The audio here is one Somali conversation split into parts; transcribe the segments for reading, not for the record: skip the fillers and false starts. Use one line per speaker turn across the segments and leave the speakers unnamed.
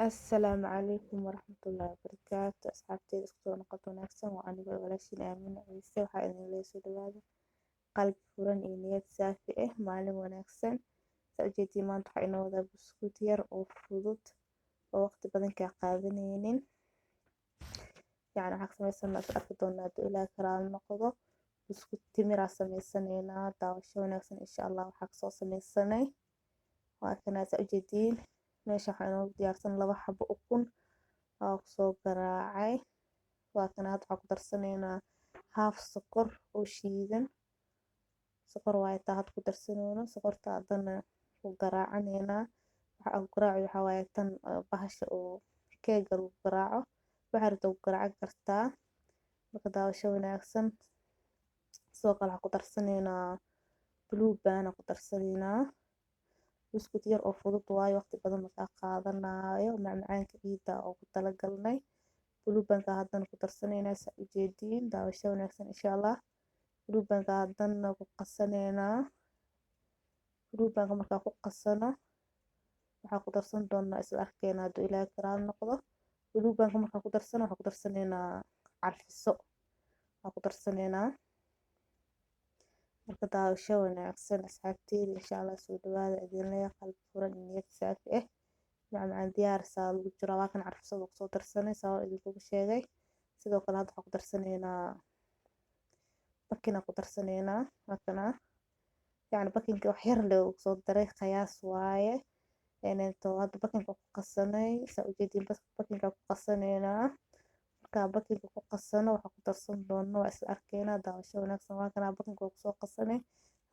Assalaamu calaykum waraxmatullaahi wabarakaatu. Asxaabteyda, isku soo noqoto wanaagsan. Waa anigoo walaashiin Aamina Ciise. Waxaa idin leeyahay soo dhawaada, qalbi furan iyo niyad saafi ah, maalin wanaagsan. Saa ujeediin, maanta waxaa inoo wadaa buskud yar oo fudud oo waqti badan kaa qaadanaynin. Yacni waxaa ka sameysana is arki doonaa hadduu Ilaahay karaal noqdo. Buskud timiraa sameysanaynaa. Daawasho wanaagsan, insha Allah. Waxaa kasoo sameysanay waa kanaa. Saa ujeediin, meesha waxaa inoogu diyaarsan laba xabo ukun waa kusoo garaacay. Waa kana. Hadda waxaa ku darsanaynaa haaf sokor oo shiidan. Sokor waaye taa hadda ku darsanayno. Sokorta haddana ku garaacaneynaa. Waxa aan ku garaaci waxaa waaye tan bahasha oo keega lagu garaaco. Waxaa rabta ku garaacan kartaa. Marka daawasho wanaagsan. Sidoo kale waxaa ku darsanaynaa Blue Band ku darsanaynaa. Buskud yar oo fudud waayo, waqti badan makaa qaadanaayo. Macmacaanka ciida oo ku talagalnay Blue Bandka haddana ku darsanaynaa. Saa ujeediin, daawasho wanaagsan, insha Allah. Blue Bandka haddana ku qasanaynaa. Blue Bandka markaa ku qasano, waxaa ku darsan doonaa isla arkeena hadduu Ilaahay karaal noqdo. Blue Bandka markaa ku darsano, waxaa ku darsanaynaa carfiso waxaa ku darsanaynaa. Marka daawasho wanaagsan, asxaabteyda, insha Allah. Soo dhawaada idin leeyahay, qalbi furan iyo niyad saafi ah. Macmacaan diyaarsaa lagu jiraa. Waa kan carfisada kusoo darsanay, saa idinkugu sheegay. Sidoo kale hadda waxaa ku darsanaynaa baking ku darsanaynaa. Waa kana. Yacni baking-ka wax yar le soo daray, qiyaas waaye. Eneto hadda baking-ka ku qasanay. Saa ujeediin, baking-ka ku qasanaynaa. Markaa baking-ka ku qasano, waxaa ku darsan doono waa isla arkeynaa. Daawasho wanaagsan. Waa kanaa, baking-ka waa kusoo qasanay.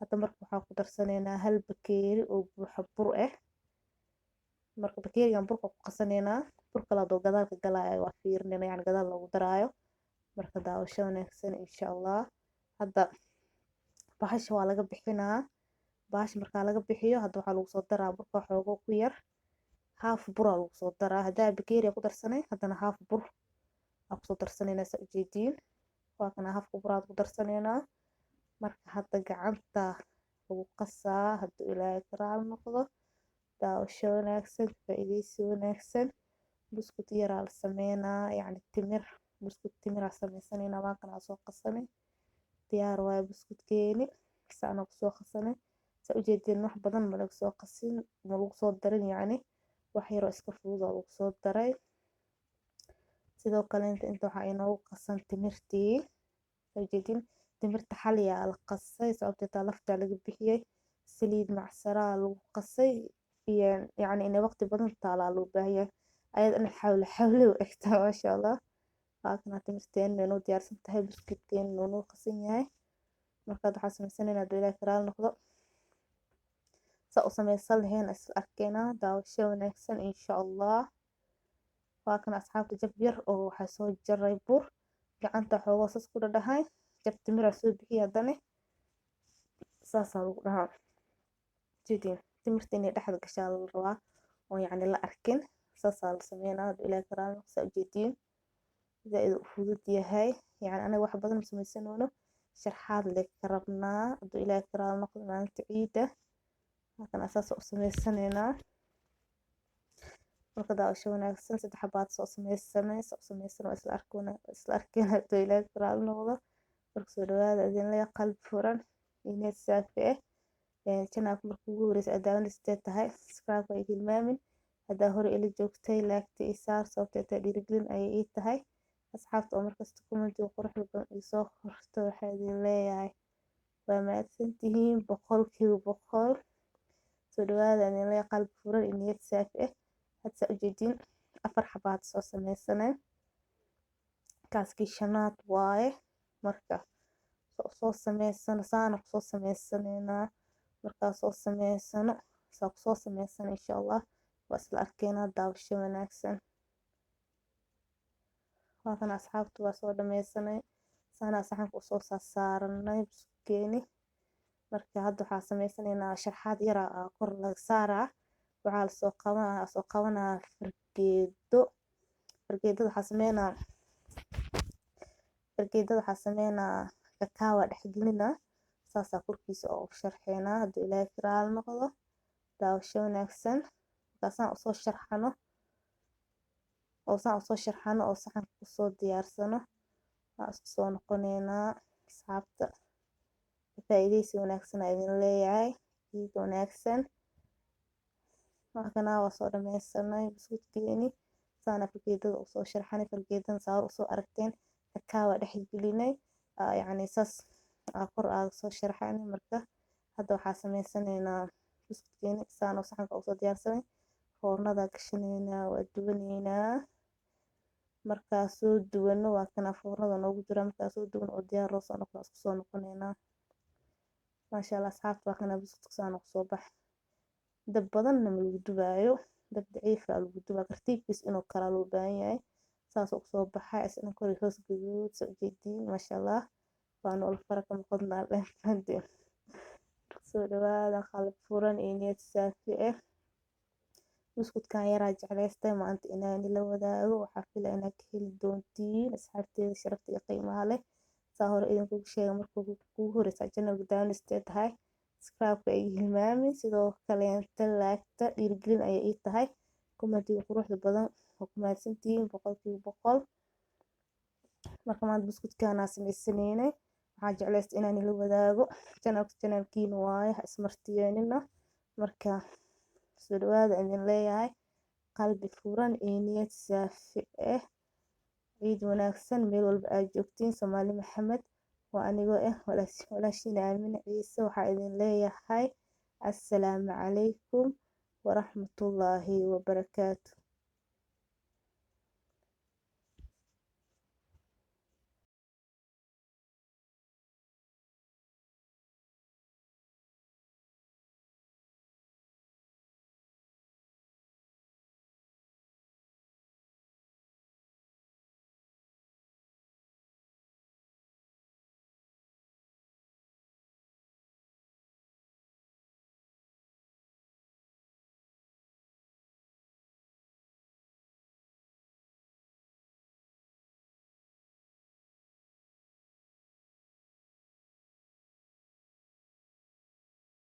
Hadda marka waxaa ku darsanaynaa hal bakeeri oo buuxa bur ah. Marka bakeerigan burka ku qasaneynaa. Bur kale haduu gadaal ka galaayo waa fiirinayna, yani gadaal loogu daraayo. Marka daawasho wanaagsan, insha Allah. Hadda bahasha waa laga bixinaa. Bahasha markaa laga bixiyo, hadda waxaa lagu soo daraa burka xoogo ku yar. Haaf buraa lagu soo daraa. Haddaa bakeeriga ku darsanay, haddana haaf bur aa kusoo darsaneynaa. Saa ujeediin, waa kana, haafka buraad ku darsaneynaa. Marka hadda gacanta lagu qasaa hadduu Ilaahay ka raali noqdo. Daawasho wanaagsan, faa'iideysi wanaagsan. Buskut yaraa la sameynaa, yacni timir, buskut timiraa sameysaneynaa. Waa kana, soo qasanay, diyaar waaye buskutkeeni. Saana kusoo qasanay. Saa ujeedeen, wax badan ma laga soo qasin, ma lagu soo darin, yacni wax yaroo iska fudud oo lagu soo daray. Sidoo kale inta waxaa inoogu qasan timirtii. Saa ujeedin, timirta xaliyaa la qasay, sababtoo taa laftaa laga bixiyey. Saliid macsaraa lagu qasay iyo yacni inay waqti badan taalaa loo baahan yahay. Ayada dhan xawle xawle u egtaa, maasha Allah. Waa kana, timirteena way noo diyaarsan tahay, buskutkeena wuu noo qasan yahay. Markaad waxaa sameysanaynaa hadduu Ilaahay ka raali noqdo, saa u sameysan lahayn isla arkeynaa. Daawasho wanaagsan, insha Allah. Waa kana, asxaabta, jab yar oo waxaa soo jaray bur, gacanta xoogoo sas ku dhadhahay. Jab timiraa soo bixiya, haddana saasaa lagu dhahaa. Jeedin, timirta inay dhexda gashaa la rabaa oo yacni la arkin. Saasaa la sameynaa hadduu Ilaahay ka raali noqdo. Saa ujeediin, zaaid u fudud yahay. Yacni anaga wax badan ma sameysanoono, sharxaad le ka rabnaa hadduu Ilaahay ka raali noqdo maalinta ciida. Halkan saasa u sameysanaynaa. Marka daawasho wanaagsan. Saddex xabaad soo sameysanay. Soo sameysan waa isla arkoona, isla arkeen hadduu Ilaahay ka raali noqdo. Marka soo dhawaada idin leeyahay, qalbi furan iyo niyad saafi ah. Channelka marka ugu horeysa aad daawanaysa tahay, subscribe ha hilmaamin. Haddaa hore ila joogtay, like-ta ii saar, sababtoo ah dhiirigelin ayay ii tahay. Asxaabta oo markasta comment-iga quruxda badan ii soo qorto, waxaa idin leeyahay waa mahadsantihiin 100%. Soo dhawaada idin leeyahay, qalbi furan iyo niyad saafi ah. Hadda saa ujeediin, afar xabaad soo sameysanay, kaaskii shanaad waaye. Marka soo sameysano, saana kusoo sameysaneynaa. Markaa soo sameysano, saa kusoo sameysano, insha Allah waa isla arkeynaa. Daawasho wanaagsan. Waa kana, asxaabta, waa soo dhameysanay. Saanaa saxanka usoo saaranay buskeeni. Marka hadda waxaa sameysanaynaa sharxaad yara kor laga saaraa. Waxaa lasoo qabanaa, soo qabanaa fargeedo. Fargeedada waxaa sameynaa, fargeedada waxaa sameynaa kakaawa dhexgelinaa. Saasaa korkiisa oo sharxeynaa hadduu Ilaahay ka raali noqdo. Daawasho wanaagsan. Markaasaan usoo sharxano. Oo saan usoo sharxano oo saxanka kusoo diyaarsano, waa isku soo noqoneynaa. Asxaabta, faa'iideysi wanaagsan aa idin leeyahay, ciid wanaagsan. Markana waa soo dhameysanay buskudkeeni, saana fargeetada usoo sharxanay. Fargeetana saa usoo aragteen, kakaawa dhex gelinay, yacni saas aa kor aaga soo sharxanay. Marka hadda waxaa sameysanaynaa buskudkeeni, saan oo saxanka usoo diyaarsanay, foornada gashaneynaa, waa dubaneynaa. Markaa soo duwano, waa kana foornada noogu jira. Markaa soo duwan oo diyaar loo soo noqdo, isku soo noqoneynaa. Maasha Allah, asxaabta, waa kana buskudka saan kusoo bax. Dab badanna ma lagu dubaayo, dab daciif ah lagu dubaa, tartiibkiis inuu karaa loo baahan yahay. Saas oo kusoo baxay isna kor iyo hoos gaduud, soo jeediin. Maasha Allah, waa nool fara kama qodnaa dheefante. Soo dhawaada, qalb furan iyo niyad saafi ah. Buskudkan yaraa jeclaystay maanta inaan ila wadaago, waxaa filaya inaad ka heli doontiin, asxaabteeda sharafta iyo qiimaha leh. Saa hore idinkugu sheegay, marka kugu horeysa channelka daawanaysa tahay, subscribe-ka ay hilmaamin, sidoo kaleenta like-ta dhiirigelin ayay ii tahay, commentiga quruxda badan waa ku mahadsantihiin 100%. Marka maanta buskudkaanaa sameysanaynay, waxaa jeclaystay inaan ila wadaago. Channelka channelkiina waaye, ha ismartiyeenina. Marka soo dhawaada idin leeyahay, qalbi furan iyo niyad saafi ah. Ciid wanaagsan meel walba aad joogtiin, Soomaali Maxamed. Waa anigoo ah walaashiin Aamine Ciise, waxaa idin leeyahay assalaamu calaykum waraxmatullaahi wabarakaatu.